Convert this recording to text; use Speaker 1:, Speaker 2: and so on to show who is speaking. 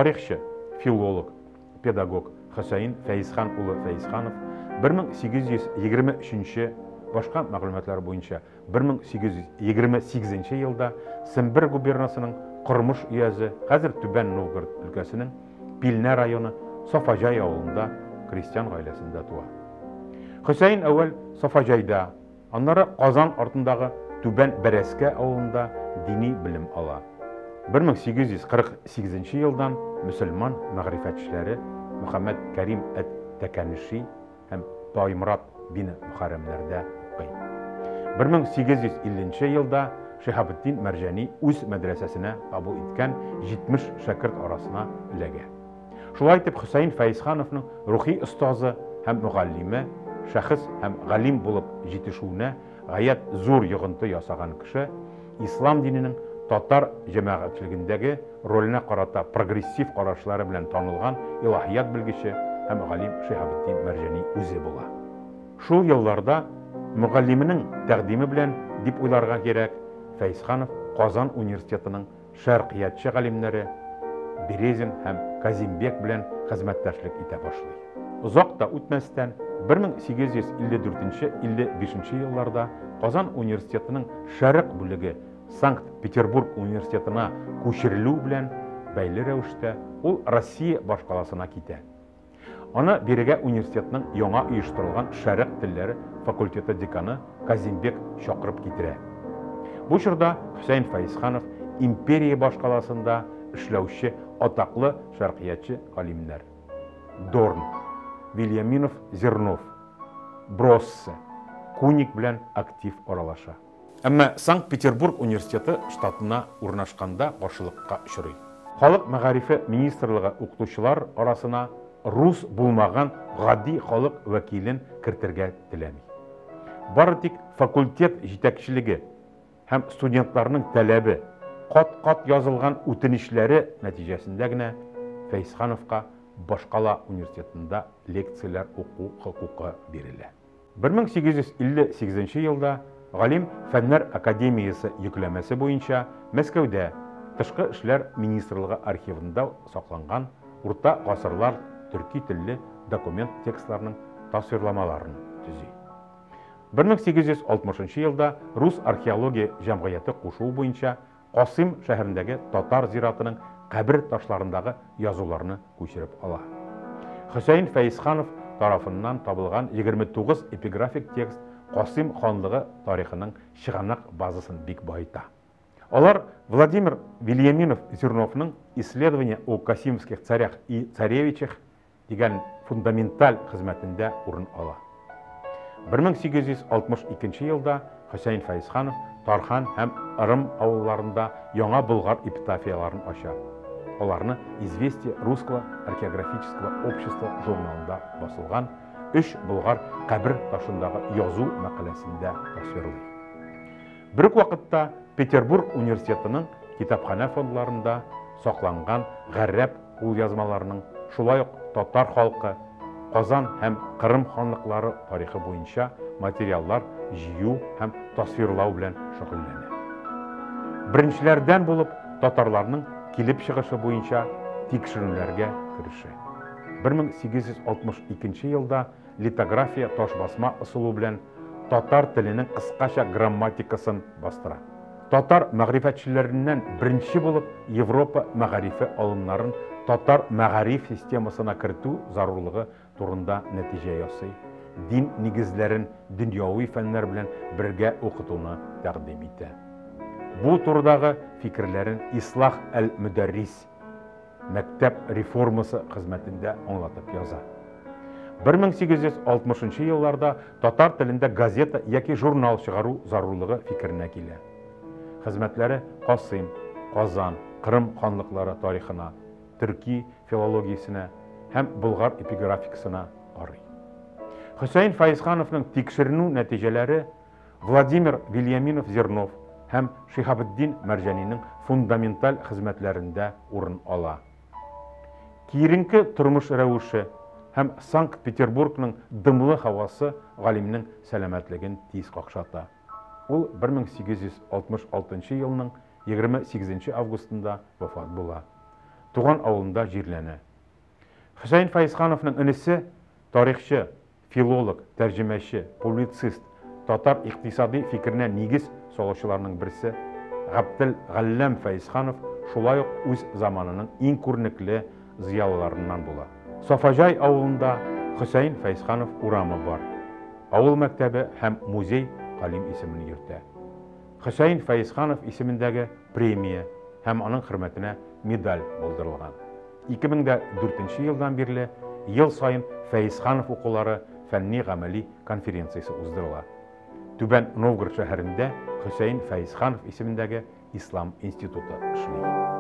Speaker 1: Тарихчы, филолог, педагог Хөсәен Фәезхан улы Фәезханов 1823, башка мәгълүматлар буенча 1828 елда Сембер губернасының Кормыш өязе, хәзер Түбән Новгород өлкәсенең Пилнә районы Сафаҗай авылында крестьян гаиләсендә туа. Хөсәен әүвәл Сафаҗайда, аннары Казан артындагы Түбән Бәрәскә авылында дини белем ала. 1848 елдан мөселман мәгърифәтчеләре Мөхәммәд Кәрим әт-Тәкәнеши һәм Таймрат бин Мөхәррәмнәрдә укый. 1850 нче елда Шиһабетдин Мәрҗани үз мәдрәсәсенә кабул иткән 70 шәкерт арасына эләгә. Шулай итеп, Хөсәен Фәезхановның рухи остазы һәм мөгаллиме, шәхес һәм галим булып җитешүенә гаять зур йогынты ясаган кеше, ислам диненең татар җәмәгатьчелегендәге роленә карата прогрессив карашлары белән танылган илаһият белгече һәм галим Шиһабетдин Мәрҗани үзе була. Шул елларда мөгаллименең тәкъдиме белән, дип уйларга кирәк, Фәезханов Казан университетының шәркыятьче галимнәре Березин һәм Казимбек белән хезмәттәшлек итә башлый. Озак та үтмәстән, 1854-55 елларда Казан университетының Шәрык бүлеге Санкт-Петербург университетына күчерелү белән бәйле рәвештә ул Россия башкаласына китә. Аны бирегә университетның яңа оештырылган шәрык телләре факультеты деканы Казимбек чакырып китерә. Бу чорда Хөсәен Фәезханов империя башкаласында эшләүче атаклы шәркыятьче галимнәр Дорн, Вельяминов Зернов, Броссе, Куник белән актив аралаша. Әмма Санкт-Петербург университеты штатына урнашканда каршылыкка очрый. Халык мәгарифе министрлыгы укытучылар арасына рус булмаган гади халык вәкилен кертергә теләми. Бары тик факультет җитәкчелеге һәм студентларның таләбе, кат-кат язылган үтенечләре нәтиҗәсендә генә Фәезхановка башкала университетында лекцияләр уку хокукы бирелә. 1858 елда галим Фәннәр академиясе йөкләмәсе буенча Мәскәүдә Тышкы эшләр министрлыгы архивында сакланган урта гасырлар төрки телле документ текстларының тасвирламаларын төзи. 1860 елда Рус археология җәмгыяте кушуы буенча Касыйм шәһәрендәге татар зиратының кабер ташларындагы язуларны күчереп ала. Хөсәен Фәезханов тарафыннан табылган 29 эпиграфик текст Касыйм ханлыгы тарихының чыганак базасын бик баета. Алар Владимир Вельяминов-Зерновның Исследование о касимовских царях и царевичах дигән фундаменталь хезмәтендә урын ала. 1862 елда Хөсәен Фәезханов Тархан һәм Ырым авылларында яңа болгар эпитафияларын ача. Аларны Известия русского археографического общества журналында басылган өч болгар кабер ташындагы язу мәкаләсендә тасвирлый. Бер үк вакытта Петербург университетының китапханә фондларында сакланган гарәп кулъязмаларының, шулай ук татар халкы, Казан һәм Кырым ханлыклары тарихы буенча материаллар җыю һәм тасвирлау белән шөгыльләнә. Беренчеләрдән булып татарларның килеп чыгышы буенча тикшеренүләргә керешә. 1862 елда литография ташбасма ысулы белән татар теленең кыскача грамматикасын бастыра. Татар мәгърифәтчеләреннән беренче булып Европа мәгарифе алымнарын татар мәгариф системасына кертү зарурлыгы турында нәтиҗә ясый, дин нигезләрен дөньяви фәннәр белән бергә укытуны тәкъдим итә. Бу турыдагы фикерләрен Ислах әл-Мөдәррис мәктәп реформасы хезмәтендә аңлатып яза. 1860 елларда татар телендә газета яки журнал чыгару зарурлыгы фикеренә килә. Хезмәтләре Касыйм, Казан, Кырым ханлыклары тарихына, төрки филологиясенә һәм болгар эпиграфикасына карый. Хөсәен Фәезхановның тикшеренү нәтиҗәләре Владимир Вельяминов-Зернов һәм Шиһабетдин Мәрҗанинең фундаменталь хезмәтләрендә урын ала. Киеренке тормыш рәвеше һәм Санкт-Петербургның дымлы һавасы галимнең сәламәтлеген тиз какшата. Ул 1866 елның 28 августында вафат була. Туган авылында җирләнә. Хөсәен Фәезхановның энесе, тарихчы, филолог, тәрҗемәче, публицист, татар икътисади фикеренә нигез салучыларның берсе Габделгалләм Фәезханов шулай ук үз заманының иң күренекле зыялыларыннан була. Сафаҗай авылында Хөсәен Фәезханов урамы бар. Авыл мәктәбе һәм музей галим исемен йөртә. Хөсәен Фәезханов исемендәге премия һәм аның хөрмәтенә медаль булдырылган. 2004 елдан бирле ел саен Фәезханов укулары фәнни-гамәли конференциясе уздырыла. Түбән Новгород шәһәрендә Хөсәен Фәезханов исемендәге Ислам институты эшли.